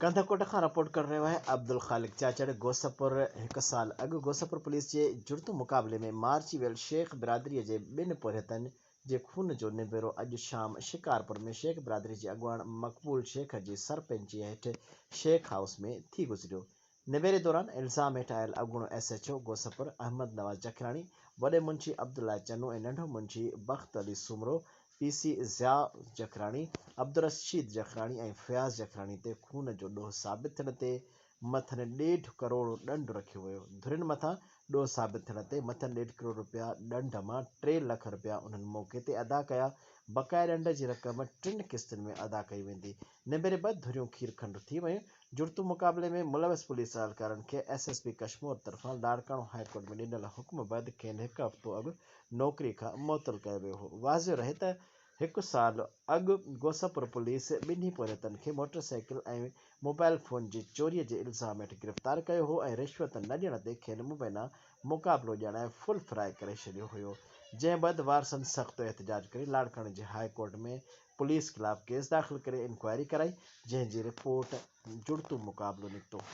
ڪنڌڪوٽ کان رپورٽ ڪري رهيو آهي عبدالخالق چاچڙ گوسپور هڪ سال اڳ گوسپور پوليس جي جڙتو مقابلي ۾ مارجي ويل شيخ برادري جي ٻن پورهيتن جي خون جو نبيرو اڄ شام شڪارپور ۾ شيخ برادري جي اڳواڻ مقبول شيخ جي سرپئنچي هيٺ شيخ هائوس ۾ ٿي گذريو نبيري دوران الزام هيٺ آيل اڳوڻو S H O Gosupur Ahmed Nawaz Jakhrani وڏي منشي عبدالله چنو ۽ ننڍو منشي بخت علي سومرو پي سي ضياء جکراڻي، عبدالرشيد جکراڻي ۽ فياض جکراڻي تي خون جو ڏوهه ثابت ٿيڻ تي مٿن ڏيڍ ڪروڙ ڏنڊ رکيو ويو. ڌرين مٿان ڏوهه ثابت ٿيڻ تي مٿن ڏيڍ ڪروڙ رپيا ڏنڊ مان 3 لک رپيا انهن موقعي تي ادا ڪيا، بقايا ڏنڊ جي رقم ٽن قسطن ۾ ادا ڪئي ويندي. نبيري بعد ڌريون کير کنڊ ٿي ويون. جڙتو مقابلي ۾ ملوث پوليس اهلڪارن کي ايس ايس پي ڪشمور طرفان لاڙڪاڻو هاء ڪورٽ ۾ ڏنل حڪم بعد کين هڪ هفتو اڳ نوڪري کان معطل ڪيو ويو هو. واضح رهي ته هڪ سال اڳ گوسپور پوليس ٻنهي پورهيتن کي موٽر سائيڪل ۽ موبائل فون جي چوري جي الزام هيٺ گرفتار ڪيو هو ۽ رشوت نه ڏيڻ تي کين مبينا مقابلو ڄاڻائي فل فرائي ڪري ڇڏيو هيو جنهن بعد وارثن سخت احتجاج ڪري لاڙڪاڻي جي هاء ڪورٽ ۾ پوليس خلاف ڪيس داخل ڪري انڪوائري ڪرائي جنهن جي رپورٽ جڙتو مقابلو نڪتو.